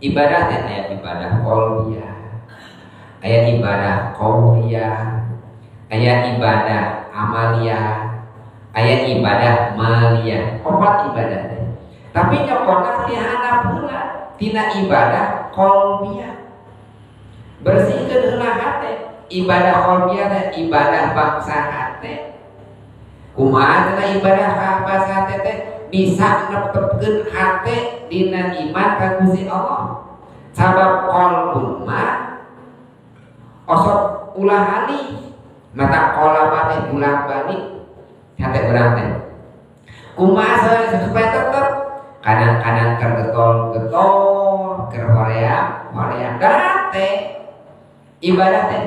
Ibadah teh aya ibadah qalbiyah, aya ibadah qauliyah, aya ibadah amaliyah, aya ibadah maliyah. Opat ibadah teh. Tapi nyokona ti handap heula tina ibadah qalbiyah. Bersihkeun heula hate. Ibadah qalbiyah teh ibadah bangsa hate. Kumaha cenah ibadah bangsa hate teh? Bisa netepkeun hate dina iman ka Gusti Allah. Sabab qalbun mah osok ulah hali mata qalaba teh bolak-balik hate urang teh. Kumaha supaya tetep? Kadang-kadang kergetol-getol, keur hoream-hoream hate ibadah teh.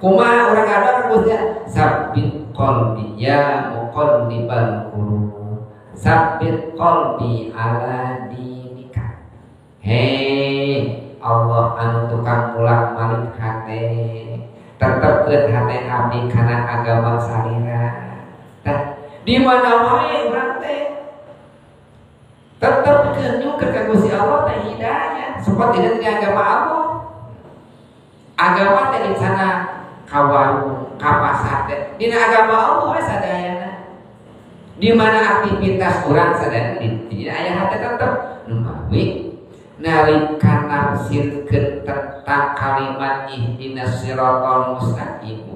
Kumaha urang ngadoa ka Gusti? Sabbit qalbi ya muqallibal qulub, sabbit qalbi ala dinika. Hei Allah anu tukang bolak-balik hate, tetepkeun hate abdi kana agama salira. Tah, di mana wae urang teh tetepkeun nyungkeun ka Gusti Allah teh hidayah supaya tidak di agama Allah. Agama teh di sana ka warung, ka pasar teh dina agama Allah we sadayana. Di mana aktivitas urang sadayana di aya hate tetep numawi nalika nafsirkeun tentang kalimat ihdinas siratal mustaqim.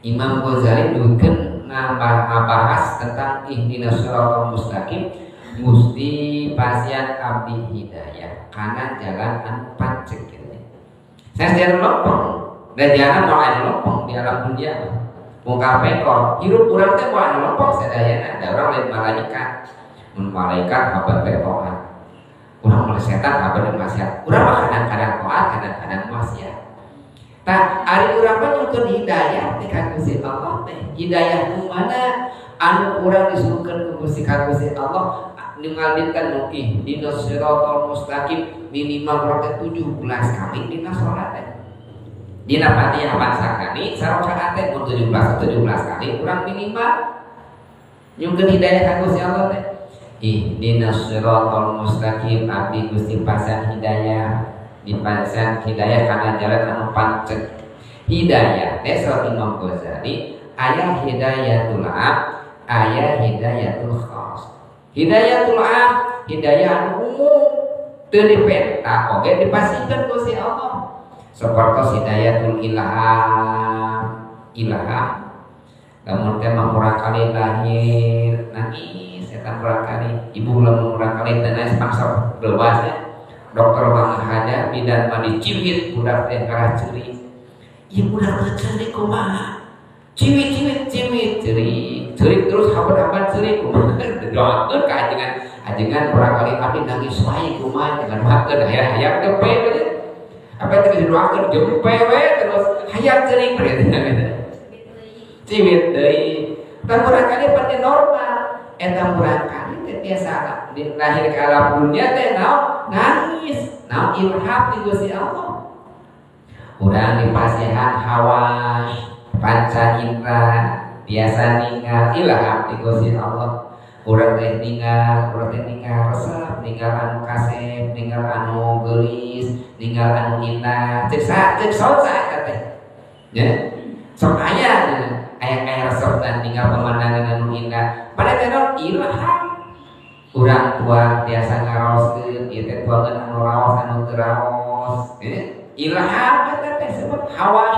Imam Ghazali dukeun ngabahas tentang ihdinas siratal mustaqim, Gusti pasihan abdi hidayah kana jalan anu panceg kitu. Saya jalan lempeng dan jalan moal anu lempeng di alam dunia. Mungkal pekor hirup urang teh moal anu lempeng sadayana, da urang lain malaikat. Mun malaikat haban teh taat. Urang mulai setan haban teh maksiat. Urang mah kadang-kadang taat, kadang-kadang maksiat. Tah, ari urang mah nyungkeun hidayah teh ka Gusti Allah teh. Hidayah nu mana anu urang disuruhkeun ku Gusti ka Gusti Allah ngalirkan nu ihdinas siratal mustaqim minimal urang teh 17 kali dina salat teh. Dina Fatihah pan sakali sarakaat teh mun 17 kali urang minimal nyungkeun hidayah ka Gusti Allah teh. Ihdinas siratal mustaqim, abdi Gusti pasihan hidayah, dipasihan hidayah kana jalan anu panceg. Hidayah teh saur Imam Ghazali aya hidayatul am, aya hidayatul khas. Hidayatul am hidayah anu umum teu dipenta oge dipasihkeun Gusti Allah. Sapertos hidayatul ilham, ilham lamun teh mah murang kali lahir nangis eta murang kali, ibu lamun murang kali teh nangis paksa bebas ya. Dokter manghaja bidan mah diciwit budak teh ngarah ceurik. Ieu budak teh ceurik kumaha? Ciwit ciwit ciwit ceurik, ceurik terus haban-haban ceurik kumaha? Doakeun ka ajengan, ajengan murang kali abdi nangis wae kumaha dengan doakeun hayang gempe we. Apa teh didoakeun gempe we terus hayang ceurik we. Ciwit deui. Tah murang kali pasti normal. Eta murang kali teh biasa di lahir ke alam dunia teh naon nangis, naon ilham di Gusti Allah. Urang dipasihan hawas, panca indra, biasa ningal ilham di Gusti Allah. Urang teh ningal, urang teh ningal resep, ningal anu kasep, ningal anu geulis, ningal anu indah. Cek sa, cek saut sa eta teh. Ya. Sok aya aya aya resep dan ningal pemandangan anu indah. Pada teh naon ilham. Urang tua biasa ngaraoskeun ieu teh tuangan anu raos anu teu raos. Ilham eta teh sebut hawas.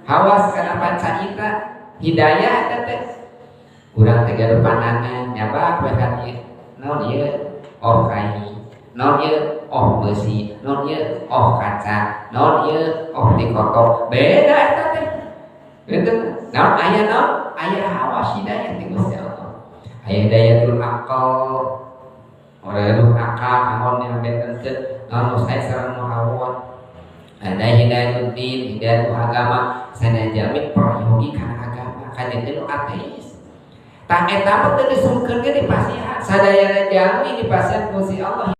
Hawas kana panca indra, hidayah eta teh. Urang teh gaduh pandangan nyabak we ka ieu. Naon ieu? Oh kai. Naon ieu? Oh beusi. Naon ieu? Oh kaca. Naon ieu? Oh dikotok. Beda eta teh. Gitu. Naon aya naon? Aya hawas hidayah ti Gusti Allah. Aya hidayatul aqal. Ora gaduh akal naon yang bentenkeun naon nu sae sareng nu hawa. Ada hidayatul din, hidayatul agama, sanajan prayogi kana agama, kajenten nu ateis. Tah eta mah teu disungkeun ge dipasihan, sadayana jami dipasihan ku Gusti Allah.